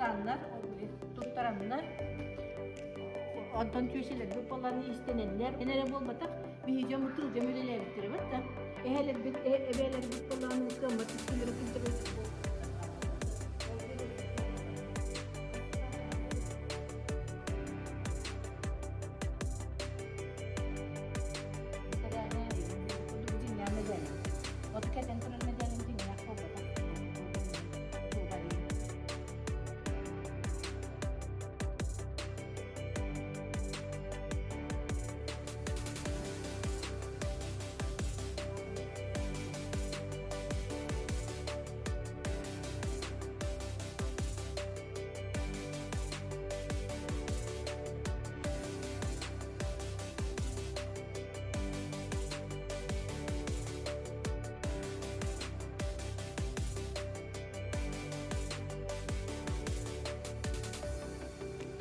Суоттааннар, туттараннар, онтон түөсэлэрбит буолан иистэнэннэр, эн эрэ буолбатах, биһиги дьоммут тыл дьон үлэлээбиттэрэ бат да. Эһэлэрбит, эбээлэрбит буолан кыаммат түстүлэрэ кырдьыгы.